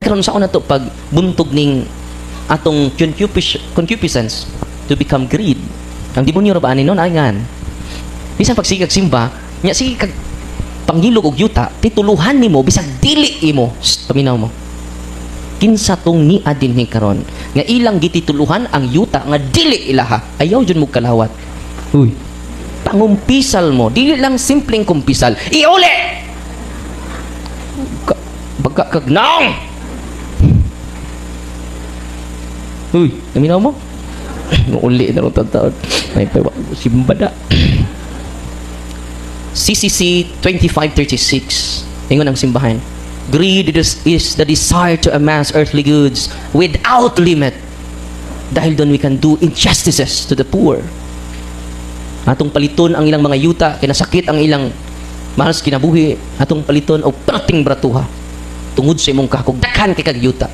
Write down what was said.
Karon sa na to pag buntog ning atong concupiscence to become greed. Ang demonyo ra ba ani, no? Naingan. Bisan pag sige kag simba, nya sige kag pangilog og yuta, tituluhan nimo bisag dili imo. Shh, paminaw mo. Kinsa tong nia dinhi karon nga ilang gitituluhan ang yuta nga dili ilaha? Ayaw jud mo kalawat. Uy. Pangumpisal mo, dili lang simpleng kumpisal. Iuli. Baga kag naong. Uy, naminaw mo? Uli na rin taon. May pa simba na. CCC 2536. Ingon ang simbahan. Greed is the desire to amass earthly goods without limit. Dahil doon, we can do injustices to the poor. Atong paliton ang ilang mga yuta, kinasakit ang ilang mahal sa kinabuhi, atong paliton og perting bratuha. Tungod sa imong kakog, daghan kay kag yuta.